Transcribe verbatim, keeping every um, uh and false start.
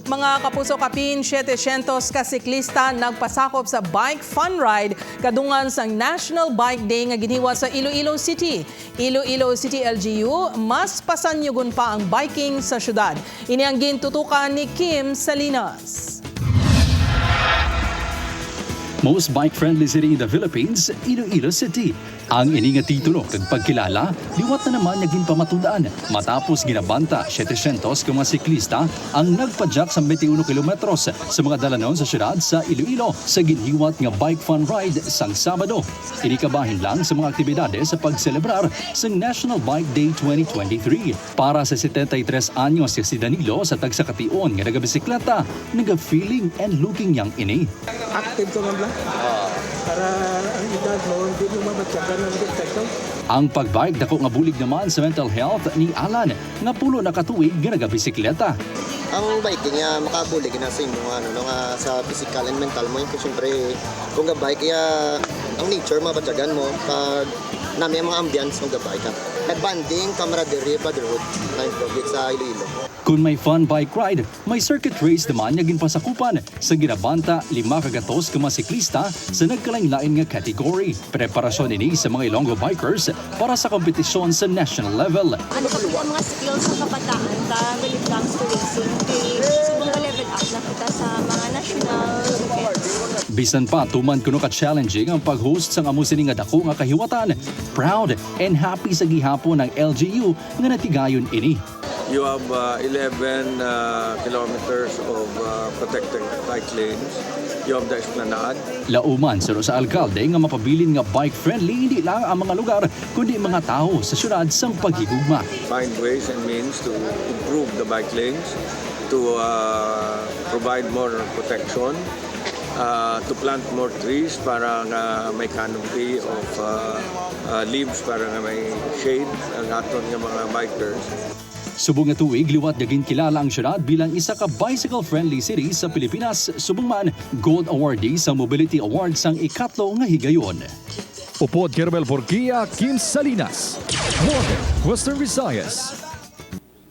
Mga kapuso, kapin setecientos ka siklista nagpasakop sa Bike Fun Ride kadungan sang National Bike Day nga ginhiwat sa Iloilo City. Iloilo City L G U, mas pasanyugon pa ang biking sa syudad. Ini ang gintutukan ni Kim Salinas. Most bike-friendly city in the Philippines, Iloilo City. Ang ini nga titulo kag pagkilala liwat na naman nga ginpamatud-an matapos ginabanta setecientos ka mga siklista ang nagpadyak sa twenty-one kilometros sa mga dalanon sa siyudad sa Iloilo sa ginhiwat nga Bike Fun Ride sang Sabado. Ini kabahin lang sa mga aktibidades sa pagselebrar sang National Bike Day twenty twenty-three. Para sa setenta y tres anyos nga si Danilo, sa tagsa ka tion nga nagabisikleta, naga-feeling and looking young ini. Active ko man lang. Para ang edad mo, hindi mo mabatyagan ang epekto. Ang pagbike dako nga bulig naman sa mental health ni Alan nga pulo na ka tuig nga nagabisikleta. Ang biking ya makabulig na sa imo ano no nga sa physical and mental mo yung siyempre kung ga-bike ya ang nature mabatyagan mo pag nami ang mga ambience ng ga-bike ka. Nag-bonding, camaraderie, brotherhood na improve sa Iloilo. Kun may fun bike ride, may circuit race naman nga ginpasakupan sa ginabanta lima ka gatos ka mga siklista sa nagkalain-lain nga category. Preparasyon ini sa mga Ilonggo bikers para sa kompetisyon sa national level. Ano ba ang mga skills sa kabataan ka when it comes to racing? Kay subong na level up na kita sa mga national events. Bisan pa tuman kuno ka challenging ang pag-host sang amo sini nga dako nga kahiwatan, proud and happy sa gihapon ang L G U nga natigayon ini. You have uh, eleven uh, kilometers of uh, protected bike lanes. You have the esplanade. Lauman suno sa alkalde nga mapabilin nga bike-friendly hindi lang ang mga lugar kundi mga tawo sa syudad sang paghigugma. Find ways and means to improve the bike lanes, to uh, provide more protection, uh, to plant more trees para nga may canopy of uh, uh, leaves para nga may shade ang aton nga mga bikers. Subong nga tuig, liwat nga ginkilala ang syudad bilang isa ka bicycle-friendly city sa Pilipinas, subong man gold awardee sa Mobility Award sang ikatlo nga higayon. Upod kay Romel Porquia, Kim Salinas, Morning Western Visayas.